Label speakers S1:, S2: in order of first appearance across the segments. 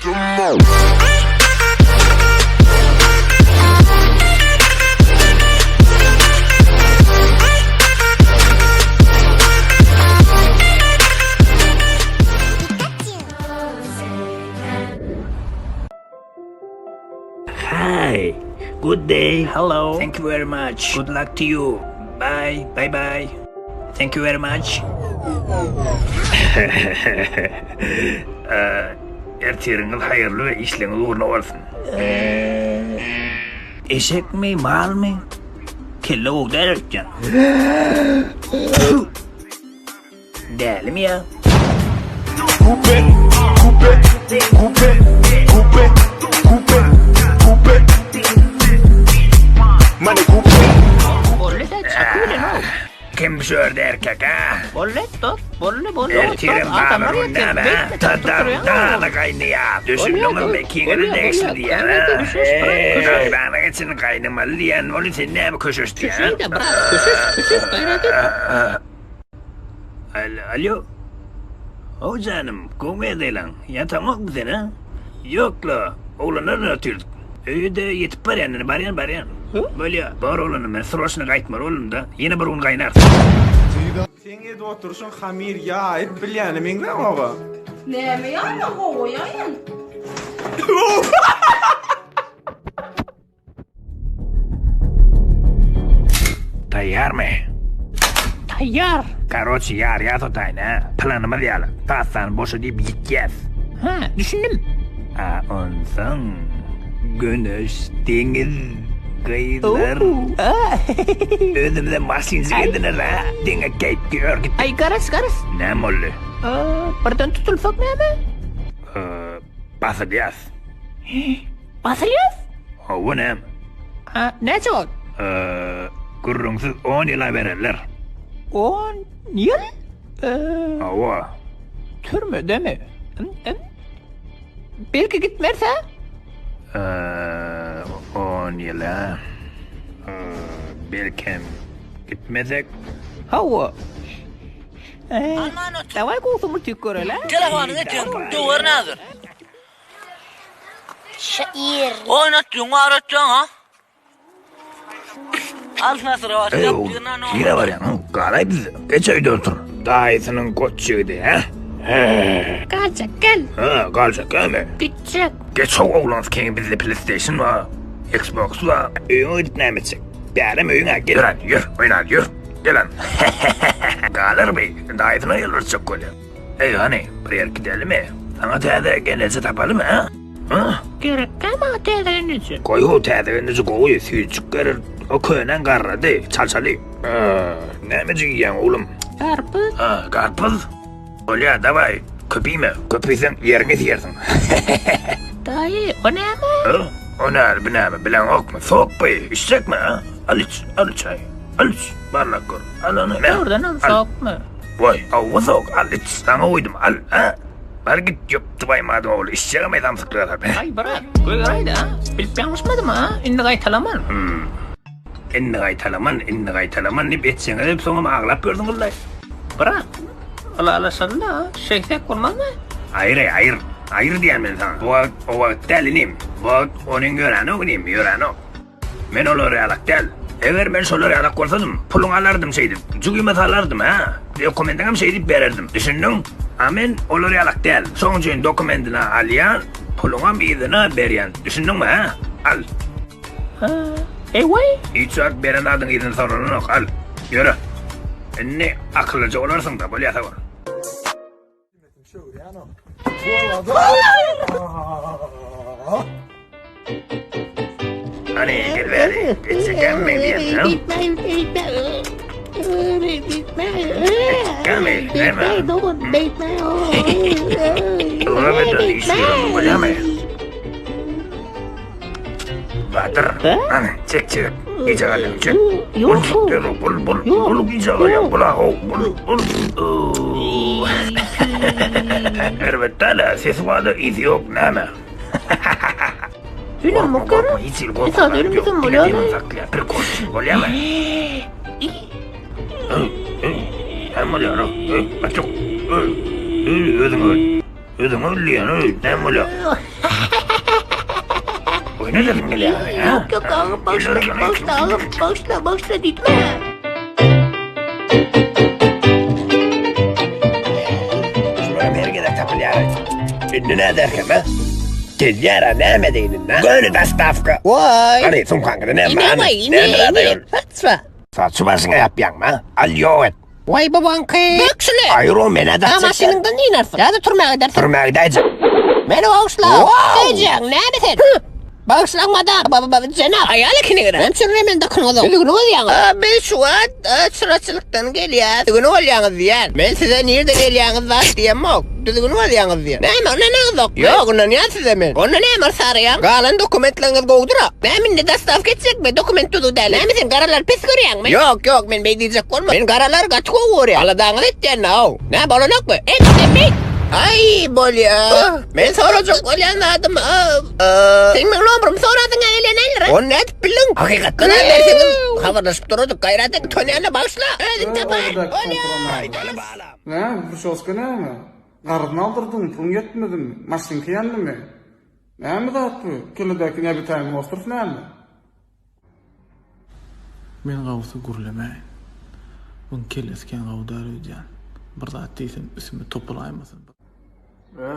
S1: Hi, good day. Hello. Thank you very much. Good luck to you. Bye. Bye bye. Thank you very much. Ertiriňiz haýyrly we işleňiz ugruna bolsun. Eşekmi, malmy? Kelle gowy däl öýtýän. Dälimi ýa?
S2: Coupe, coupe, coupe, coupe, coupe, coupe. Money coupe.
S3: Boldy-da, çaky bilen-ow.
S1: Kim şu ýerde erkek, a?
S3: Boldy, dost, boldy, boldy.
S1: Ertirem
S3: Adamlar
S1: bazar
S3: ýatyr,
S1: näme?
S3: beýtme,
S1: Tadam
S3: tutdurýaň-ow.
S1: dana gaýnaýar. Düşündiňmi, mekiňe-de
S3: bolýar,
S1: degişli
S3: bolýar.
S1: diýýän,
S3: Gaýrat
S1: a?
S3: et, köşeş, brat, köşeş.
S1: Gaýbana geçen gaýnamaly diýýän, ony sen näme köşeş diýýän?
S3: Köşeý-de, brat, köşeş, köşeş, gaýrat et.
S1: Alo. How janym, gowy ýagdaýlaň? Ýataňokmy sen, a? Ýok-la, oglanlar bilen otyrdyk. Öýe-de ýetip barýan, indi barýan, barýan. Bolýa, bar oglanym, men sroçno gaýtmaly boldum-da. Ýene bir gün gaýnarys.
S4: Seň edip oturyşyň hamyr ýaýyp bilýäne meňzäňoga.
S5: Näme ýaýman gowy ýaýan.
S1: Taýýarmy?
S3: Taýýar.
S1: Karoçi ýarýas o taýyny hä? Planymyz ýaly. Kassany boşa diýip ýitýäs.
S3: Hä, düşündim.
S1: A onsoň güneş, deňiz, gyzlar. Özümize maşynjyk edineris hä? Diňe keýp gör git.
S3: Aý garas garas.
S1: Näme boldy?
S3: Birden tutulsak näme?
S1: Basylýas.
S3: Basylýas?
S1: Hawa näme?
S3: A, näçe wagt?
S1: Gürrüňsiz on ýyla bererler.
S3: On ýyl?
S1: Hawa.
S3: Türmedemi? Belki gitmeris hä?
S1: On ýyla. Belkem gitmesek.
S3: Hawa. Daway gowsy multik göreli.
S6: Telefonyňy getir, döwerin häzir.
S7: Şair.
S6: Oýnatdyň, aratdyň ha? Al sasyra bak,
S1: Eý oglum,
S6: ýapdygyna no.
S1: nirä barýaň? Galaý bizde. Geç öýde otur. Daýysynyň goç ýigidi, hä? Hä.
S3: Galjak gel.
S1: Hä, galjak gelmi?
S3: Gitjek.
S1: Geç how oglan keň bizde PlayStation bar, Xbox bar. Öýüňe gidip näme etjek? Bärem öýüň-ä gel. Ýör hadi, ýör, oýnaly, ýör. Gel han. Galar bi, daýysyna ýylgyrtjak bolýar. Eý, hany, bir ýerik gidelimi? Saňa täze gelneje tapalymy, hä? Hä?
S3: Gerekkä maňa täze gelneje.
S1: Goý ho, täze gelneje gowy, süýtjük berer. O könäň garrady, çalşaly. Nämejik iýýäň, oglum?
S3: Garpyz.
S1: Ha, garpyz? Bolýa, dawaý, köp iýme, köp iýseň ýeriňi siýersiň.
S3: Daýy, o näme?
S1: Hä? O näme, bu näme, bileňokmy? Sok bu, içjekmi, hä? Al iç, al içäý. Al iç, barlap gör. Al ony.
S3: Dogrudan hem sokmy?
S1: Waý, hawa sok, al iç, saňa goýdum, al, hä? Bar git, ýokdy baý madyň ogly, içjegem aý samsyklyga salyp, hä?
S3: Aý, brat, goýberäý-dä, bilip ýalňyşmadym, a? Indi gaýtalaman.
S1: Hum. Indi gaýtalaman, indi gaýtalaman diýip etseňiz edip, soňam aglap ýörsüňiz-laý.
S3: Brat, ylalaşaly-da, şeýtsek bolmazmy?
S1: Aýyr-eý, aýyr. Aýyr diýýän men saňa. Bu wagt o wagt däl, inim. Bu wagt onyň ýöränok, inim, ýöränok. Men olar ýalak däl. Eger men şolar ýalak bolsadym, puluňy alardym şeýdip. Jübime salardym, hä? Dokumendiňem şeýdip bererdim. Düşündiň? A men olar ýalak däl. Şoň üçin dokumendini alýan, puluňam yzyna berýän. Düşündiňmi, hä? Al.
S3: Hä? Eý-weý!
S1: Hiç wagt beren zadyň yzyny soralanok, al. Ýöre. Indi akyllyja bolarsyň-da, bolýa sag bol. Hany gel bäri. Etjekkämi diýen, ha? Etjekkämi? Näme? Ylgap eden iş ýörem, bolýamy? Batyr, hany, çek çek. Gije galýaň, çek. Bul, bul, bul, bul, bul, gije galýaň, bul, ahow, bul, bul. Erbet däl-ä, sesi bar-da, yzy ýok, näme?
S3: Hünem
S1: Gorkma,
S3: okara.
S1: gorkma, hiç hili gorkma
S3: Esas
S1: zat ýok.
S3: ölmesem
S1: Diňe
S3: bolýar.
S1: demini saklaýar, prikol üçin, bolýamy? Öý, öý, näme bolýar, öý, gaçak, öý, öý, özüň öl. Özüňe öldüýän, öý, näme bolýar? Oýna dedim gelýär, ha?
S7: Ýok, ýok, agam, bagyşla, bagyşla, agam, bagyşla, bagyşla diýdim-ä.
S1: Şular her gezek tapylýar. Indi näderkem, ha? Gelýär-ä, näme edeýin indi, ha? Göni dostawka.
S7: Waý.
S1: Hany, sumkaňyzy näme?
S7: Ine, waý, ine, ine. Saçma.
S1: Saçy başyňa ýapýaňmy, ha? Al, ýok et.
S7: Waý babaňky. Bök şuny.
S1: Aýr o menä
S7: Da maşynyňdan inersiň. Ýa-da türmä gidersiň.
S1: Türmä gidäýjek.
S7: Meni bagyşla. Ejeň näme sen? Bagyşlaň madam. Baba baba jenap. Aýal ekeni gerek. Näme üçin remen dakynyňyz? Düzgüni bozýaňyz. Biz şu wagt çyraçylykdan gelýäs. Düzgüni bolýaňyz diýýän. Men size nirde gelýäňiz zat diýemok. Düzgüni bozýaňyz diýýän. Näme ynanaňyzok? Ýok ynanýan size men. Onda näme yrsaraýaň? Galan dokumentleriňiz gowudyr-a. Näme indi dostawka etjekmi? Dokument düzüw däl. Näme sen garalary pis görýäňmi? Ýok, ýok, men beý diýjek bolma. Men garalary gaty gowy görýän. Aladaňyzy etýän-ow. Nä bolanokmy? Et, sen beý. Aý, bolýa. Men sorajak bolýan zadym, seň meň nomerymy soradyň-a gelýän Ony nädip bildiň? Hakykatdan-a berseňiz habarlaşyp durardyk. Gaýrat et, Tonýany bagyşla. Özüň tapar. Bolýa.
S8: Näme, prişoska näme? Garryny aldyrdyň, puluň ýetmedimi? Maşynka ýandymy? Näme zat bu? Kelledäki neobitaýmy ostrow näme?
S9: Men gowusy gürlemäýin. Muň kellesi kän gowy däl öýdýän. Bir zat diýsem üstüme topulaýmasyn.
S8: Ö,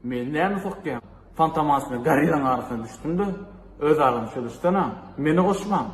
S8: meni näme sokýaň? Fantomas bilen gorillaň arasyna düşdüm-de, öz aramyz çözüşsene. Meni goşmaň.